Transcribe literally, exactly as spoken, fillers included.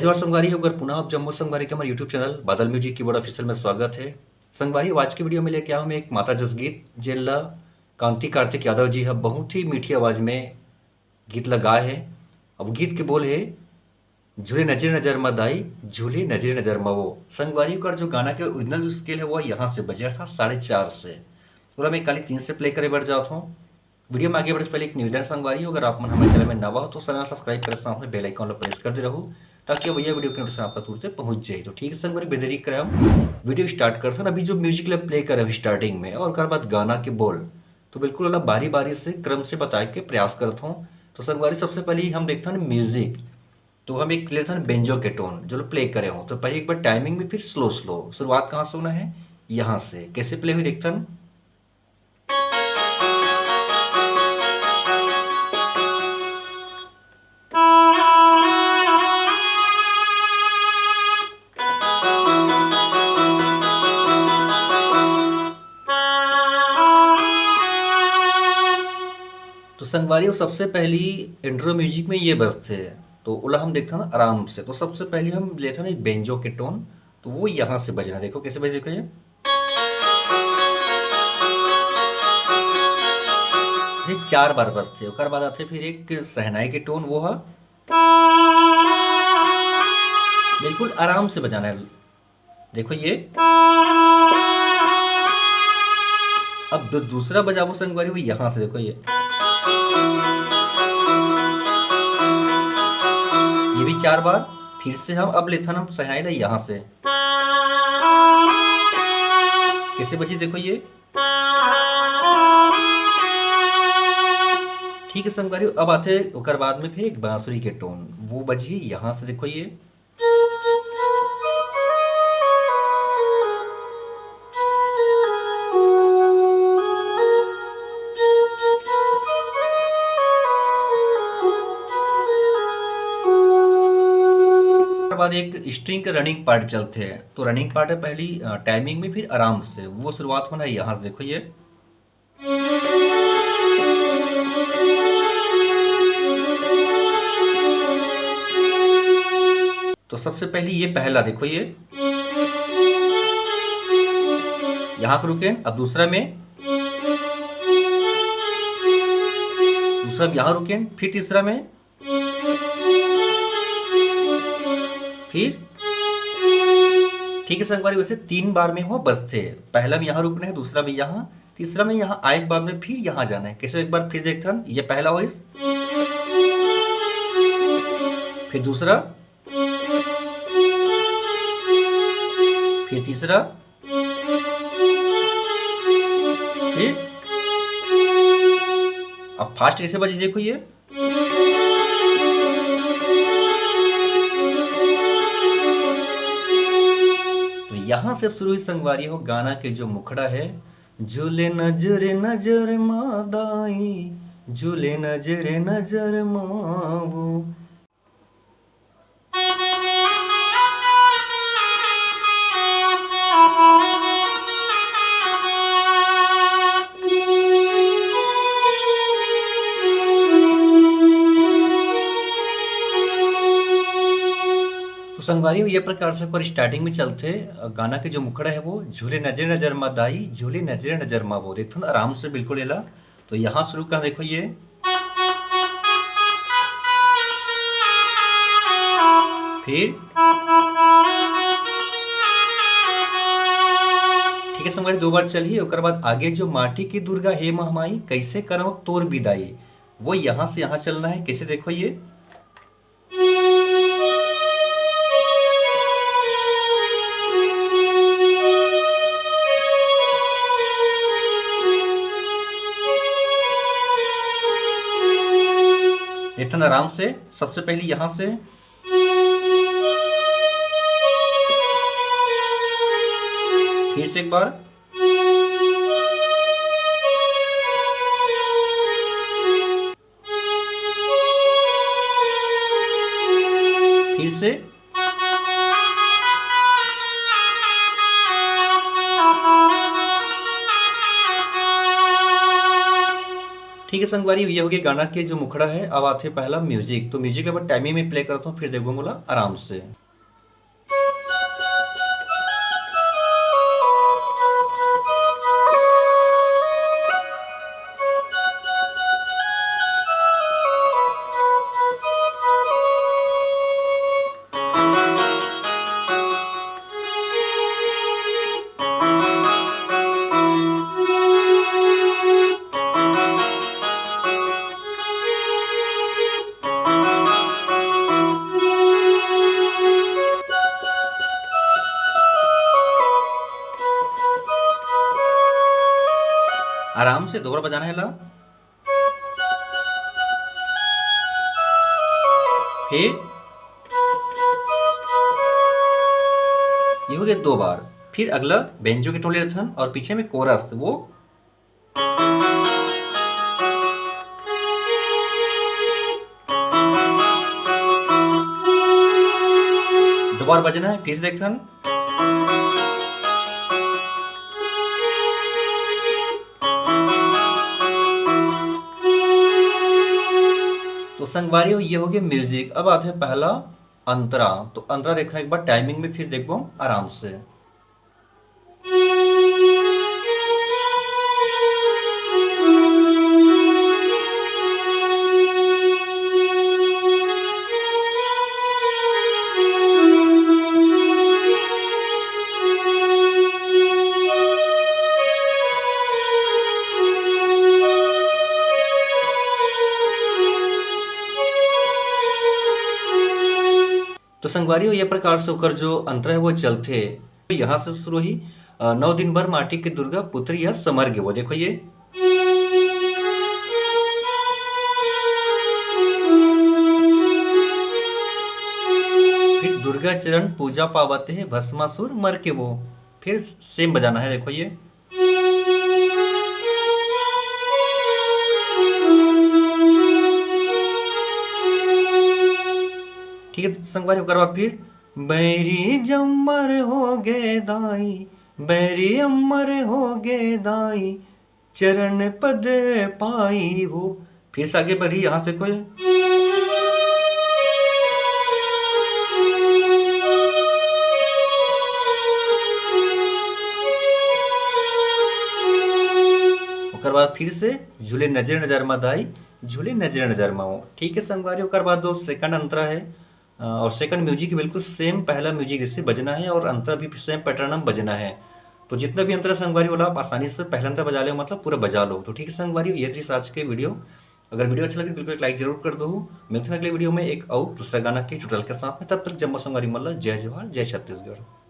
जोहार संगवारी हो, अगर पुनः आप जम्मो संगवारी के हमर YouTube चैनल बादल म्यूजिक कीबोर्ड ऑफिशियल में स्वागत है। संगवारी हो, आज की वीडियो में लेके आया हूँ मैं एक माता जस गीत, जेन ला कांति कार्तिक यादव जी ह बहुत ही मीठी आवाज में गीत ला गाए है। अब गीत के बोल है, "झूले नजर नजर मा दाई, झूले नजर नजर मा वो।" संगवारी, ओकर जो गाना के ओरिजिनल जो स्केल है, वो यहाँ से बजे था साढ़े चार से, और मैं खाली तीन से प्ले करे बर जात हूँ। वीडियो में आगे बढ़े से पहले एक निवेदन संगवारी हो, अगर आप मन हमारे चैनल में नवा हो तो चैनल सब्सक्राइब करे, साथ में बेल आइकन ला प्रेस कर दे रहू, ताकि भैया वीडियो के नोटिफिकेशन आप तक तुरंते पहुंच जाए। तो ठीक है संगवारी, बेदेरी करे हम वीडियो स्टार्ट करथन। अभी जो म्यूजिक ला प्ले करे हम स्टार्टिंग में और ओकर बाद गाना के बोल, तो बिल्कुल ओला बारी बारी से क्रम से बताए के प्रयास करत हूँ। तो संगवारी, सबसे पहले हम देखथन म्यूजिक, तो हम एक लेथन बेंजो के टोन जो प्ले करे हो। तो पहले एक बार टाइमिंग में, फिर स्लो स्लो। शुरुआत कहाँ से होना है? यहाँ से। कैसे प्ले हुई देखथन। तो संगवारी हो, सबसे पहली इंट्रो म्यूजिक में ये बजथे, तो ओला हम देखथन आराम से। तो सबसे पहली हम लेथन एक बेंजो के टोन, तो वो यहाँ से बजना। देखो कैसे बजे, देखो ये, ये चार बार बजथे। ओकर बाद आथे फिर एक शहनाई के टोन, वो ह बिल्कुल आराम से बजाना है। देखो ये, अब दू-, दूसरा बजाबो संगवारी, वो यहाँ से, देखो ये, ये भी चार बार। फिर से हम अब लेथन हम शहनाई ला यहाँ से। कैसे बजी, देखो ये। ठीक है संगवारी, अब आथे ओकर बाद में फिर एक बांसुरी के टोन, वो बजी यहाँ से, देखो ये। ओकर बाद एक स्ट्रिंग के रनिंग पार्ट चलथे, तो रनिंग पार्ट है पहली, अ, टाइमिंग में, फिर आराम से। वो शुरुआत होना है यहाँ से, देखो ये। तो सबसे पहली ये पहला, देखो ये, यहाँ को रुके, अब दूसरा में, दूसरा में यहाँ रुके, फिर तीसरा में, फिर ठीक है संगवारी, वैसे तीन बार में हो बजथे। पहला में यहाँ रुकना है, दूसरा में यहाँ, तीसरा में यहाँ आए के बाद में फिर यहाँ जाना है। कैसे, एक बार फिर देखथन, ये पहला होइस, फिर दूसरा, फिर तीसरा, फिर अब फास्ट कैसे बजे, देखो ये। तो यहाँ से शुरू हुई संगवारी हो गाना के जो मुखड़ा है, "झूले नजर नजर मा दाई, झूले नजर नजर मा वो।" तो संगवारी हो, ये प्रकार से ओकर स्टार्टिंग में चलथे। गाना के जो मुखड़ा है वो, "झूले नजर नजर मा दाई, झूले नजर नजर मा वो।" देखथन आराम से बिल्कुल एला। तो यहाँ शुरू कर, देखो ये, फिर ठीक है संगवारी, दो बार चलही। ओकर बाद आगे जो, "माटी की दुर्गा हे महमाई, कैसे करव तोर बिदाई", वो यहाँ से यहाँ चलना है। कैसे, देखो ये, इतना आराम से। सबसे पहले यहाँ से, फिर से एक बार, फिर से। ठीक है संगवारी, ये हो गया गाना के जो मुखड़ा है। अब आथे पहला म्यूजिक। तो म्यूजिक ला मैं टाइमिंग में प्ले करता हूँ, फिर देखबो मोला आराम से। आराम से दो बार बजाना है ला। फिर ये हो गया दो बार। फिर अगला बेंजो के टोन ले रथन और पीछे में कोरस, वो दो बार बजना है। फिर से देखथन। तो संगवारी हो, ये हो गया म्यूजिक। अब आथे पहला अंतरा। तो अंतरा देखना एक बार टाइमिंग में, फिर देखबो आराम से। तो संगवारी हो, ये प्रकार से ओकर जो अंतरा है वो चलथे। तो यहाँ से शुरू ही, अ, नौ दिन बर माटी के दुर्गा पुत्री या समर गे, वो देखो ये। फिर दुर्गा चरण पूजा पावत है भस्मासुर मर के वो, फिर सेम बजाना है, देखो ये। ठीक है संगवारी, ओकर बाद फिर बैरी जम्मर हो गे दाई, बैरी अम्मर हो गे दाई, चरण पद पाई हो। फिर से आगे बढ़ी यहाँ से कोई। ओकर बाद फिर से झूले नजर नजर मा दाई, झूले नजर नजर मा हो। ठीक है संगवारी, ओकर बाद दो सेकंड अंतरा है। अ, और सेकंड म्यूजिक बिल्कुल सेम पहला म्यूजिक जैसे बजना है और अंतरा भी सेम पैटर्न में बजना है। तो जितना भी अंतरा संगवारी वाला आप आसानी से पहला अंतरा बजा लो, मतलब पूरा बजा लो। तो ठीक है संगवारी, ये थी आज के वीडियो। अगर वीडियो अच्छा लगे बिल्कुल एक लाइक जरूर कर दो। मिलते हैं अगले वीडियो में एक और दूसरा गाना के ट्यूटोरियल के साथ में। तब तक जम्मो संगवारी मन ला जय जोहार, जय छत्तीसगढ़।